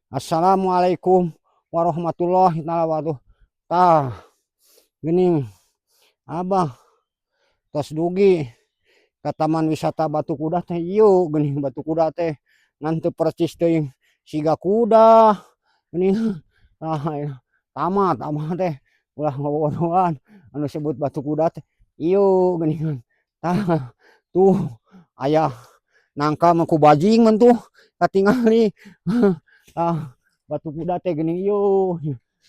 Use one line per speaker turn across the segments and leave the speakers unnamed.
Assalamualaikum warahmatullahi taala wabarakatuh. Tah, geuning Abah tos dugi ka Taman Wisata Batu Kuda teh, ieu geuning Batu Kuda teh, ngan teu percis teuing siga kuda geuning. Tah, tamat Abah teh, ulah ngabodohan anu sebut Batu Kuda teh ieu geuningan. Tah, tuh aya nangka mah ku bajing mah tuh katingali. Tah, Batu Kuda teh geuning ieu.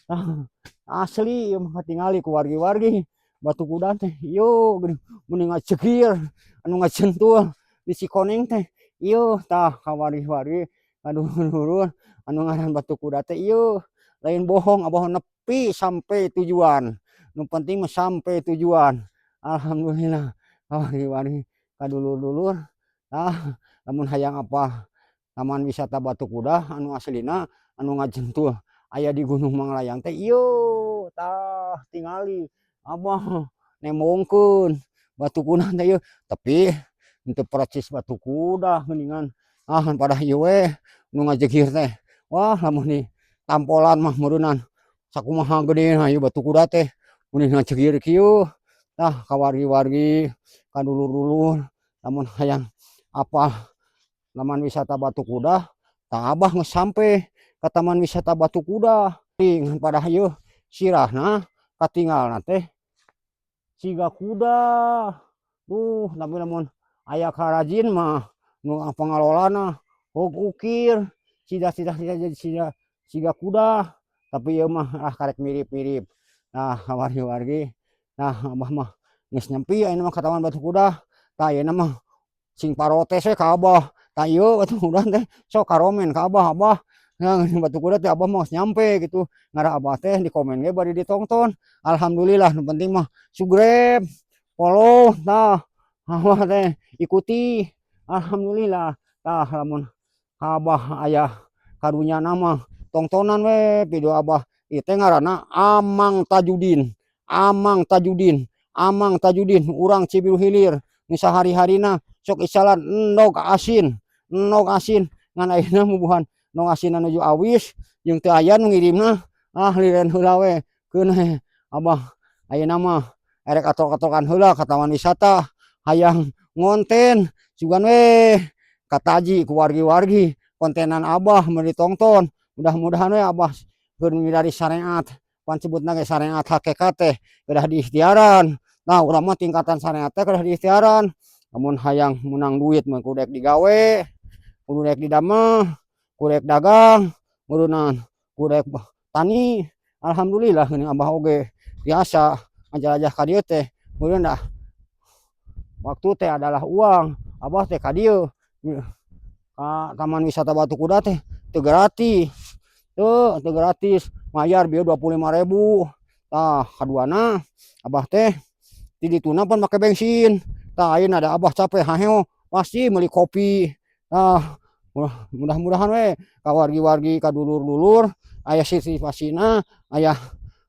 Tah, asli ieu mah katingali ku wargi-wargi Batu Kuda teh ieu geuning, meni ngacegir anu ngacentul di Cikoneng teh ieu. Tah, ka wargi-wargi, kadulur-dulur, anu ngaran Batu Kuda teh ieu, lain bohong, Abah nepi sampai tujuan, nu penting mah sampai tujuan. Alhamdulillah, ka wargi-wargi, kadulur-dulur. Tah, lamun hayang apa Taman Wisata Batu Kuda anu aslina anu ngajentul aya di Gunung Manglayang teh ieu. Tah, tingali Abah nembongkeun Batu Kuda teh ieu, tapi henteu percis Batu Kuda geuningan. Ah, pada ieu we nu ngajegir teh. Wah, lamun di tampolan mah meureunan sakumaha gedena ieu Batu Kuda teh, meni ngajegir kieu. Tah, ka wargi-wargi, ka dulur-dulur, lamun hayang apa Taman Wisata Batu Kuda, tah, Abah geus sampe ka Taman Wisata Batu Kuda, ngan pada ieu sirahna katingalna teh siga kuda tuh. Tapi lamun aya karajin mah nu pangalolana hog ukir siga siga siga siga siga kuda, tapi ieu mah ah karek mirip-mirip. Nah, wargi-wargi, nah, Abah mah geus nyampi ayeuna mah ka Taman Batu Kuda. Tah, ayeuna mah sing parotes we ka Abah. Tah, ieu Batu Kuda teh, sok karomen ka Abah. Abah, nah, Batu Kuda teh Abah mah geus nyampe gitu. Ngarah Abah teh di komen ge bari ditongton. Alhamdulillah, nu penting mah subscribe, follow, tah, Abah teh ikuti. Alhamdulillah. Tah, lamun Abah aya karunyana mah tongtonan we video Abah. Ieu teh ngaranna Amang Tajudin. Amang Tajudin. Amang Tajudin urang Cibiru Hilir. Nu sahari-harina sok isalan endog asin, endog asin, ngan ayeuna mubuhan endog asin nuju awis jeung teu aya nu ngirimna. Ah, liren heula we keun we. Abah ayeuna mah erek atok-atokan heula ka taman wisata, hayang ngonten, sugan we kataji ku wargi-wargi kontenan Abah mun ditongton. Mudah-mudahan we Abah keur milari sareat, pan sebutna ge sareat hakikat teh kedah diikhtiaran. Nah, urang mah tingkatan sareat teh kedah diikhtiaran. Lamun hayang menang duit mah kudu rek digawe, kudu rek didamel, kudu rek dagang, meureunnan kudu rek tani. Alhamdulillah, geuning Abah oge biasa ngajalajah ka dieu teh, meureun dah waktu teh adalah uang. Abah teh ka dieu, ka Taman Wisata Batu Kuda teh teu gratis, teu teu gratis, mayar bieu 25.000. Tah, kaduana Abah teh di dituna pan make bensin. Tah, ayeuna da Abah capek haheo, pasti meuli kopi. Tah, mudah-mudahan we ka wargi-wargi, ka dulur-dulur aya sisipasina, aya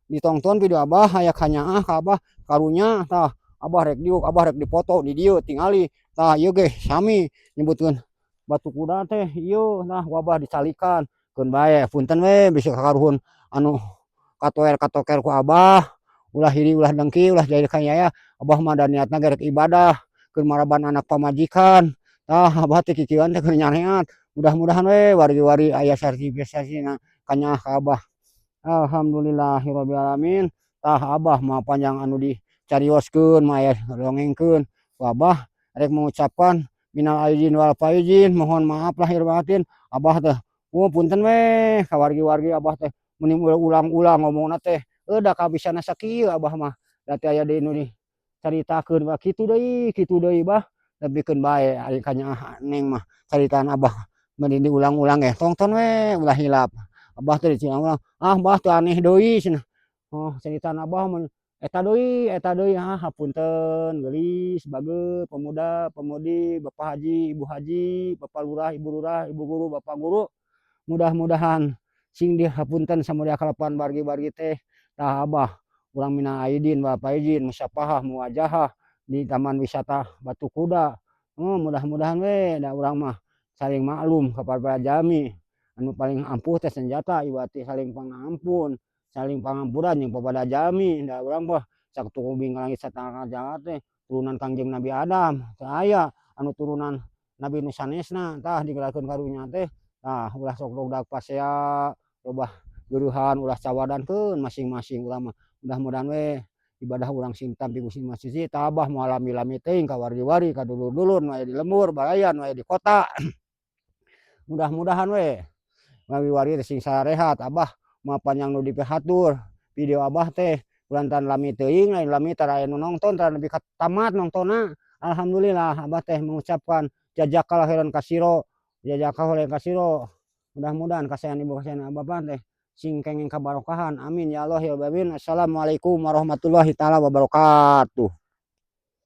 ditongton video Abah, aya kanyaah ka Abah karunya. Tah, Abah rek diuk, Abah rek dipoto di dieu, tingali. Tah, ieu ge sami nyebutkeun Batu Kuda teh ieu. Nah, ku Abah dicalikan, keun bae, punten we bisi kakaruhun anu katoer katoker ku Abah. Ulah hiri, ulah dengki, ulah jadi kaniaya. Abah mah da niatna ge rek ibadah keur maraban anak pamajikan. Tah, Abah teh kikieuan teh keur nyareat. Mudah-mudahan we wargi-wargi aya sertifikasina kanyaah ka Abah. Alhamdulillahirabbil alamin. Tah, Abah mah panjang anu dicarioskeun mah, aya dongengkeun ku Abah. Rek mengucapkan minal aidin wal faizin, mohon maaf lahir batin. Abah teh, oh, punten we ka wargi-wargi, Abah teh meni ulang-ulang ngomongna teh, da kabisana sakieu. Abah mah da teu aya deui nu dicaritakeun, bah, kitu deui, bah, lebihkeun bae ari kanyaah Neng mah. Caritaan Abah meni diulang-ulang ge, tongton we, ulah hilap. Abah teh diulang-ulang, ah, bah, teu aneh deui cenah. Oh, caritaan Abah mah eta deui, eta deui. Ah, hapunten geulis, bageur, pemuda pemudi, bapak haji, ibu haji, bapak lurah, ibu lurah, ibu guru, bapak guru, mudah-mudahan sing dihapunten samudia kalakuan wargi-wargi teh. Tah, Abah urang minal aidin wal faizin, musafahah muwajahah di Taman Wisata Batu Kuda. Oh, mudah-mudahan we da urang mah saling maklum kepada jalmi. Anu paling ampuh teh senjata iwati saling pangampun, saling pangampura jeung papada jalmi. Da urang mah satubing ka langit satangkal teh turunan Kangjeng Nabi Adam, teu aya anu turunan nabi nu sanesna. Tah, digelarkeun karunya teh. Tah, ulah sok dogdag pasea, loba geureuhan, ulah cawadankeun masing-masing urang mah. Mudah-mudahan we ibadah urang sing ditampi ku Gusti Maha Suci. Tah, Abah moal lami-lami teuing ka wargi-wargi, ka dulur-dulur nu aya di lembur, baraya nu aya di kota. Mudah-mudahan we wargi-wargi teh sing sarehat. Abah moal panjang nu dipihatur video Abah teh, kulantaran lami teuing, lain lami, tara aya nu nongton, tara nepi ka tamat nongtonna. Alhamdulillah, Abah teh mengucapkan jazakallah khairan katsiro, jazakallahu khairan katsiro. Mudah-mudahan kasaean ibu, kasaean bapak teh sing kenging kabarokahan. Amin ya Allah ya rabbal alamin. Assalamualaikum warahmatullahi taala wabarakatuh.